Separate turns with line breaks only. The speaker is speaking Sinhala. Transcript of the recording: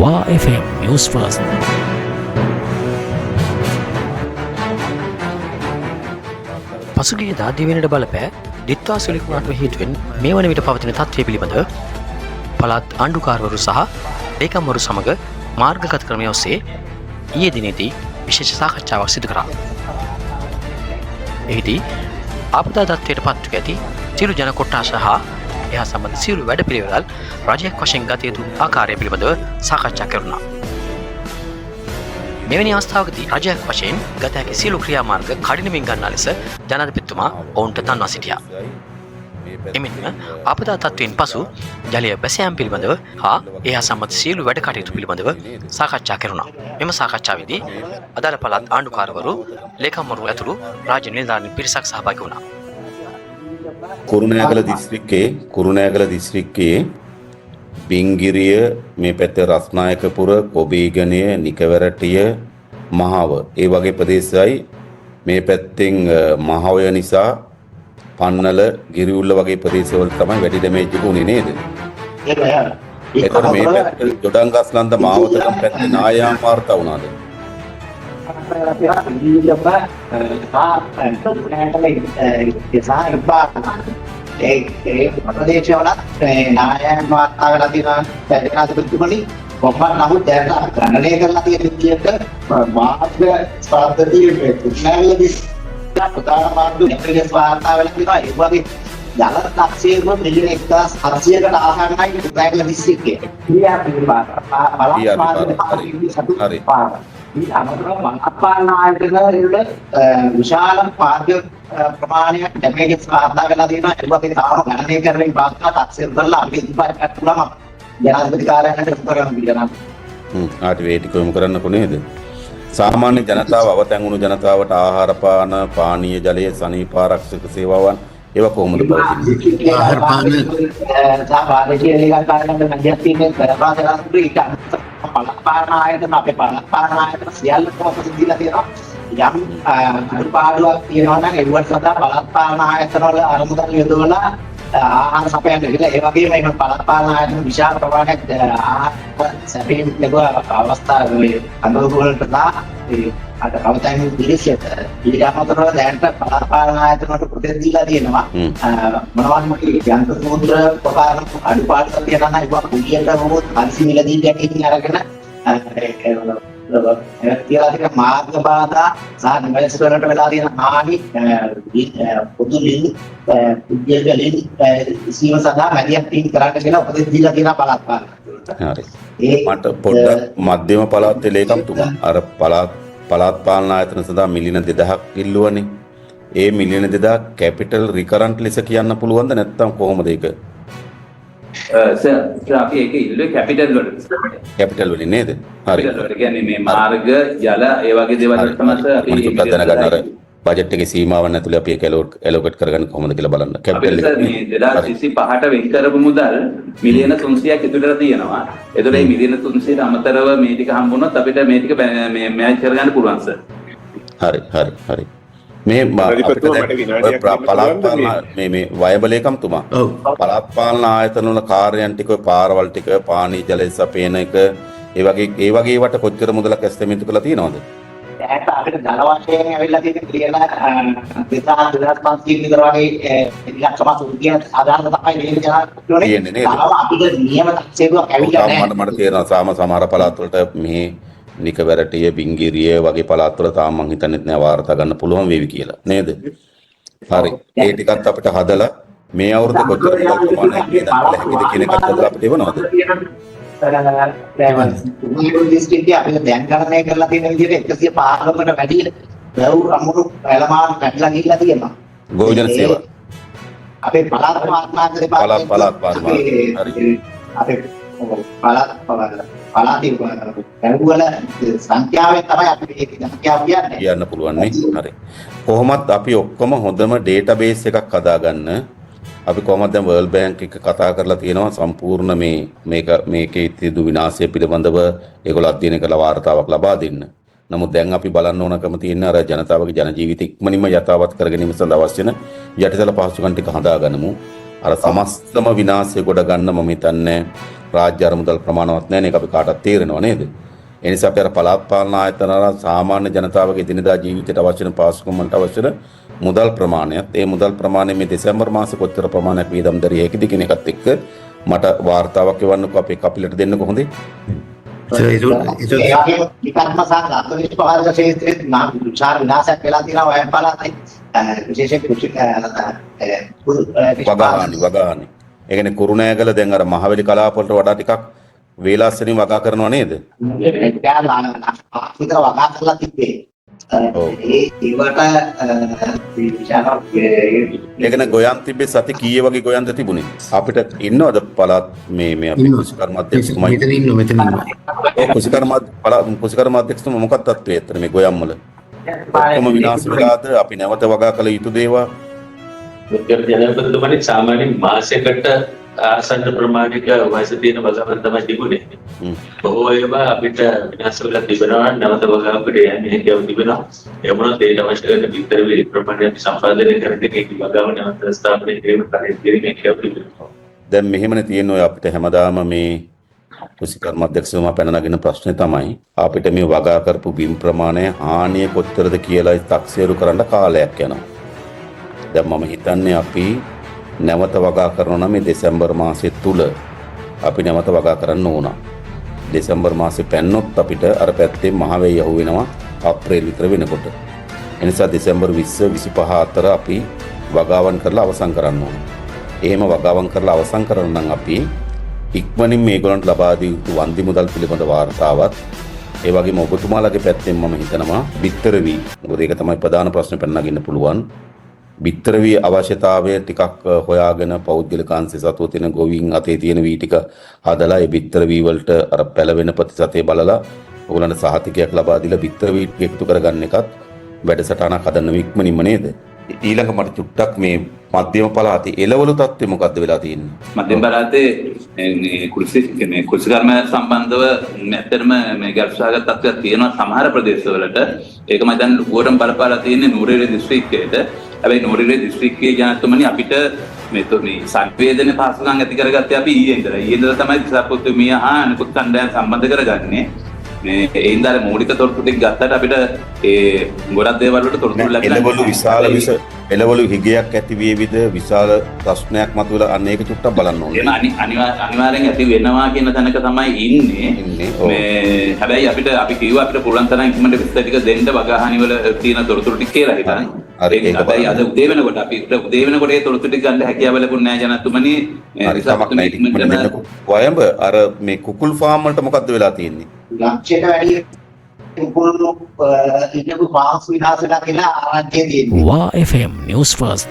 වා FM News First. පසුගිය දාදිවෙනට බලපෑ ඩිත්වා සුලිකුණාටුව හේතුවෙන් මේ වන විට පවතින තත්ත්වය පිළිබඳව පළාත් ආණ්ඩුකාරවරු සහ ලේකම්වරු සමග මාර්ගගත ක්‍රමය ඔස්සේ ඊයේ දිනේදී විශේෂ සාකච්ඡාවක් සිදු කරා. එහිදී ආපදා තත්ත්වයට පත්ව ඇති සියලු ජන කොට්ටාශ හා එහා සම්බන්ධ සියලු වැඩපිළිවෙළවල් රජයක් වශයෙන් ගත යුතු ආකාරය පිළිබඳව සාකච්ඡා කෙරුණා. මෙවැනි අවස්ථාවකදී රජයක් වශයෙන් ගත හැකි සියලු ක්‍රියාමාර්ග කඩිනමින් ගන්නා ලෙස ජනාධිපතිතුමා ඔවුන්ට දන්වා සිටියා. එමෙන්ම ආපදා තත්ත්වයෙන් පසු ජලය බැස යාම පිළිබඳව හා ඒ හා සම්බන්ධ සියලු වැඩ කටයුතු පිළිබඳව සාකච්ඡා කෙරුණා. මෙම සාකච්ඡාවේදී අදාළ පළාත් ආණ්ඩුකාරවරු, ලේකම්වරු ඇතුළු රාජ්‍ය නිලධාරීන් පිරිසක් සහභාගී වුණා.
කුරුණෑගල දිස්ත්‍රික්කයේ බිංගිරිය, මේ පැත්තේ රස්නායකපුර, කොබීගනය, නිකවැරටිය, මහව ඒ වගේ ප්‍රදේශයයි, මේ පැත්තෙන් මහඔය නිසා පන්නල, ගිරිඋල්ල වගේ ප්‍රදේශවල තමයි වැඩි ඩැමේජ් එක උනේ නේද? එතකොට මේ පැත්තේ ජොඩංගස්ලන්ද මාවතකම් පැත්තේ නායාම වාර්තා වුණාද?
ඒ ඒ ප්‍රදේශවලත් නායයන් වාර්තා වෙලා තියෙනවා ජනාධිපතිතුමනි. කොහොමද නමුත් දැන් ගණනය කරලා තියෙන විදිහට මාර්ග පද්ධතිය මේ කුරුණෑගල දිස්ත්‍රික්ක ප්‍රධාන මාර්ග දෙකේ වාර්තා වෙලා තියෙනවා. ඒ වගේ ජල තක්සේරුව මිලියන 1700කට ආසන්නයි කුරුණෑගල දිස්ත්‍රික්කයේ. ක්‍රියා පළාත් මාර්ග පාර. ඊට අමතරව පළාත් පාලන ආයතන වල විශාල මාර්ග ප්‍රමාණයක් ඩැමේජස් වාර්තා වෙලා තියෙනවා. ඒ වගේ තාම ගණනය කරමින් පවත්වා තක්සේරු කරලා අපි ඉදිරිපත් කළාම ජනාධිපති කාර්යාලයට යොමු කරන්න කියලා.
ආටි ඒ ටික යොමු කරන්නකො නේද? සාමාන්‍ය ජනතාව, අවතැන් වුණු ජනතාවට ආහාර පාන, පානීය ජලය, සනීප ආරක්ෂක සේවාවන් ඒවා කොහොමද පවතින්නේ?
ආහාර පාන සහ වාණිජ්‍ය ලේකම් කාර්යාලයේ මැදිහත් වීමෙන් කරවා දෙනවා. ඊට අමතරව පළාත් පාලන ආයතන, අපේ පළාත් පාලන ආයතන සියල්ලම උපදෙස් දීලා තියෙනවා. යම් අඩුපාඩුවක් තියෙනවා නම් ඒවට සඳහා පළාත් පාලන ආයතන වල අරමුදල් යොදවලා ආහාර සපයන්න කියලා. ඒ වගේම මේ පළාත් පාලන ආයතන විශාල ප්‍රමාණයක් ආහාර සැපයීම් ලැබුව අවස්ථා මේ අනුරූප වලට ඒ අර අවතැන් පිළිසෙට. ඊට අමතරව දැනට පළාත් පාලන ආයතන වලට උපදෙස් දීලා තියෙනවා. මොනවද යන්ත්‍ර සූත්‍ර ප්‍රකාර අඩුපාඩු තියෙනවා නම් ඒවා කුලියට වුණොත් හදිසි මිලදී ගැනීම අරගෙන තියලා තියෙන මාර්ග බාධා සහ නිවැරදි වලට වෙලා තියෙන හානි, පොදු ලින්, පුද්ගලික ලින් සීම සඳහා මැදිහත් වීම කරන්න කියලා උපදෙස් දීලා තියෙනවා පළාත් පාලන.
හරි. මට පොඩ්ඩක් මධ්‍යම පළාතේ ලේකම්තුමා, අර පළාත් පළාත් පාලන ආයතන සඳහා මිලියන 2000ක් ඉල්ලුවනේ. ඒ මිලියන 2000 කැපිටල් රිකරන්ට් ලෙස කියන්න පුළුවන්ද නැත්නම් කොහොමද ඒක?
සර්, අපි ඒක ඉල්ලුවේ කැපිටල් වලට.
කැපිටල් වලින් නේද? හරි.
කැපිටල් වලට කියන්නේ මේ මාර්ග, ජල ඒ වගේ දේවල් වලට තමයි සර් අපි
මම චුට්ටක් දැනගන්න, අර බජට් එකේ සීමාවන් ඇතුලේ අපි ඒක ඇලොකේට් කරගන්න කොහොමද කියලා බලන්න. කැපිටල්
අපිට සර් මේ 2025ට වෙන් කරපු මුදල් මිලියන 300ක් ඉතුරුලා තියෙනවා. එතකොට මේ මිලියන 300ට අමතරව මේ ටික හම්බුනොත් අපිට මේ ටික මේ මැනේජ් කරගන්න පුළුවන් සර්.
හරි හරි හරි. මේ අපිට
ජනාධිපතිතුමා,
දැන්
මට විනාඩියක්
ඔය
දෙන්න
පළාත්
පුළුවන්ද
පාලන
මේ?
මේ මේ වයඹ ලේකම්තුමා, පළාත් පාලන ආයතන වල කාර්යයන් ටික, ඔය පාරවල් ටික, පානීය ජලය සපයන එක, ඒ වගේ ඒවට කොච්චර මුදලක් ඇස්තමේන්තු කරලා තියෙනවද?
දැන් අපිට ජල වශයෙන් ඇවිල්ලා තියෙන කියලා 2500 විතර වගේ ඉලක්කම කියන අදහස තමයි මේ ජනාධිපතිතුමනි.
තියෙන්නේ නේද?
තාම අපිට නියම තක්සේරුවක් ඇවිල්ලා
තාම
නැහැ.
මට තේරෙනවා සාම සමහර පළාත් වලට, මේ නිකවැරටිය, බිංගිරිය වගේ පළාත් වල තාම මං හිතන්නේත් නෑ වාර්තා ගන්න පුළුවන් වේවි කියලා නේද? හරි. ඒ ටිකත් අපිට හදලා මේ අවුරුද්ද කොච්චර මුදල් ප්‍රමාණයක් වියදම් කළ හැකිද කියන එකත් හදලා අපිට එවනවද?
දැන් දිස්ත්‍රික්කයේ අපිට දැන් ගණනය කරලා තියෙන විදිහට 115කට වැඩි වැව් රමුණු පැලමාන පැටලා ගිහිල්ලා තියෙනවා.
ගොවිජන සේවා.
අපේ පළාත් මාධ්‍ය
පළාත් පළාත් පාලන හරි.
අපේ පළාත් පළාතේ වැව් වල සංඛ්‍යාවෙන් තමයි අපි මේ සංඛ්‍යාව කියන්නේ.
කියන්න පුළුවන් නේ. හරි. කොහොමත් අපි ඔක්කොම හොඳම ඩේටාබේස් එකක් හදාගන්න. අපි කොහොමද දැන් වර්ල්ඩ් බැංක් එක කතා කරලා තියෙනවා. සම්පූර්ණ මේ මේක මේකේ සිදු විනාශය පිළිබඳව ඒගොල්ලෝ අධ්‍යයනය කරලා වාර්තාවක් ලබා දෙන්න. නමුත් දැන් අපි බලන්න ඕනකම තියෙන අර ජනතාවගේ ජන ජීවිත ඉක්මනින්ම යථාවත් කර ගැනීම සඳහා අවශ්‍ය වෙන යටිතල පහසුකම් ටික හදාගන්නමු. අර සමස්තම විනාශය ගොඩ ගන්න මම හිතන්නේ රාජ්‍ය අරමුදල් ප්‍රමාණවත් නැහැ නේ. ඒක අපි කාටවත් තේරෙනව නේද? ඒ නිසා අපි අර පළාත් පාලන ආයතන වල සාමාන්‍ය ජනතාවගේ එදිනෙදා ජීවිතයට අවශ්‍ය වෙන පහසුකම් වලට අවශ්‍ය වෙන මුදල් ප්‍රමාණයත් ඒ මුදල් ප්‍රමාණය මේ දෙසැම්බර් මාසේ කොච්චර ප්‍රමාණයක් වියදම් දරිය හැකිද කියන එකත් එක්ක මට වාර්තාවක් එවන්නකෝ අපේ කපිලට දෙන්නකෝ හොඳේ.
ඒ වගේම විකර්ම සහ දත්ත නිෂ්පාදක ක්ෂේත්‍රයේ නම් විශාල විනාශයක් වෙලා තියෙනවා ඔය පළාතේ. විශේෂයෙන් කෘෂි
වගාහානි වගාහානි. ඒ කියන්නේ කුරුණෑගල දැන් අර මහවැලි කලාප වලට වඩා ටිකක් වේලාසනින් වගා කරනවා නේද?
විතර වගා කරලා තිබ්බේ. ඒ ඒවට විශාල
ඒ කියන්නේ ගොයන් තිබ්බේ සති කීයේ වගේ ගොයන්ද තිබුණේ? අපිට ඉන්නවද පළාත් මේ මේ අපේ කෘෂිකර්ම අධ්‍යක්ෂතුමා?
මෙතන ඉන්නවා මෙතන ඉන්නවා.
ඔව්, කෘෂිකර්ම පළාත් කෘෂිකර්ම අධ්‍යක්ෂතුමා මොකක්ද තත්ත්වය ඇත්තට මේ ගොයන් වල? ඔක්කොම විනාශ වෙලාද? අපි නැවත වගා කළ යුතු දේවා?
ජනාධිපතිතුමනි, සාමාන්‍යයෙන් මාසයකට ආසන්න ප්‍රමාණයක වයස තියෙන වගාවක් තමයි තිබුණේ. බොහෝ ඒවා අපිට විනාශ වෙලා තිබෙනවා නම් නැවත වගාවකට යන්නේ හැකියාව තිබෙනවා. ඒ වුණත් ඒට අවශ්‍ය කරන බිත්තර ප්‍රමාණය අපි සම්පාදනය කරගෙන ඒක වගාව නැවත ස්ථාපනය කිරීම කටයුතු කිරීම හැකියාව තිබෙනවා.
දැන් මෙහෙමනේ තියෙන ඔය අපිට හැමදාම මේ කෘෂිකර්ම අධ්‍යක්ෂතුමා පැන නගින ප්‍රශ්නේ තමයි අපිට මේ වගා කරපු බිම් ප්‍රමාණය හානිය කොච්චරද කියලා තක්සේරු කරන්න කාලයක් යනවා. දැන් මම හිතන්නේ අපි නැවත වගා කරනවා නම් මේ දෙසැම්බර් මාසය තුල අපි නැවත වගා කරන්න ඕන. දෙසැම්බර් මාසේ පැන්නොත් අපිට අර පැත්තේ මහ වෙයි අහු වෙනවා අප්‍රේල් විතර වෙනකොට. ඒ නිසා දෙසැම්බර් 20 25 අතර අපි වගාවන් කරලා අවසන් කරන්න ඕන. එහෙම වගාවන් කරලා අවසන් කරන්න නම් අපි ඉක්මනින් මේගොල්ලන්ට ලබා දිය යුතු වන්දි මුදල් පිළිබඳ වාර්තාවත්, ඒ වගේම ඔබතුමාලගේ පැත්තෙන් මම හිතනවා බිත්තර වී, මොකද ඒක තමයි ප්‍රධාන ප්‍රශ්නේ පැන නගින්න පුළුවන්. බිත්තර වී අවශ්‍යතාවය ටිකක් හොයාගෙන පෞද්ගලික අංශය සතුව තියෙන ගොවීන් අතේ තියෙන වී ටික හදලා ඒ බිත්තර වී වලට අර පැලවෙන ප්‍රතිශතය බලලා ඔයගොල්ලන්ට සහතිකයක් ලබා දීලා බිත්තර වී ටික එකතු කරගන්න එකත් වැඩසටහනක් හදන්න ඉක්මනින්ම නේද? ඊළඟ මට චුට්ටක් මේ මධ්‍යම පළාතේ එළවලු තත්ත්වය මොකද්ද වෙලා තියෙන්නේ?
මධ්‍යම පළාතේ මේ කෘෂි මේ කෘෂිකර්ම සම්බන්ධව ඇත්තටම මේ ගැටලුසහගත තත්ත්වයක් තියෙනවා සමහර ප්‍රදේශවලට. ඒක මම දැන් ලොකුවටම බලපාලා තියෙන්නේ නූරේලිය දිස්ත්‍රික්කයට. හැබැයි නූරේලිය දිස්ත්‍රික්කයේ ජනතුමනි අපිට මේ මේ සංවේදන පහසුකම් ඇති කරගත්තේ අපි ඊයේ ඉඳලා. ඊයේ ඉඳලා තමයි දිසාපතිතුමිය හා අනිකුත් කණ්ඩායම් සම්බන්ධ කරගන්නේ. මේ ඒ හින්දා අර මූලික තොරතුරු ටික ගත්තට අපිට ඒ ගොඩක් දේවල් වලට තොරතුරු ලැබිලා
එළවලු විශාල එළවලු හිගයක් ඇති වේවිද, විශාල ප්‍රශ්නයක් මතුවලා අන්න ඒක චුට්ටක් බලන්න ඕනේ.
එහෙම අනිවාර්යෙන් ඇති වෙනවා කියන තැනක තමයි ඉන්නේ. මේ හැබැයි අපිට අපි කිව්වා අපිට පුළුවන් තරම් ඉක්මනට විස්තර ටික දෙන්න වගාහානි වල තියෙන තොරතුරු ටික කියලා හිටන්.
හරි, ඒක
හැබැයි අද උදේ වෙනකොට අපි උදේ වෙනකොට ඒ තොරතුරු ටික ගන්න හැකියාව ලැබුණේ නෑ ජනතුමනි.
හරි, කමක් නෑ, ඉක්මනට දෙන්නකෝ. වයඹ අර මේ කුකුල් ෆාම් වලට මොකද්ද වෙලා තියෙන්නේ?
ලක්ෂයට වැඩි කුකුල්ලු ඉන්නකු පාස් විනාශ වෙලා කියලා ආරංචිය තියෙන්නේ.
වා FM News First.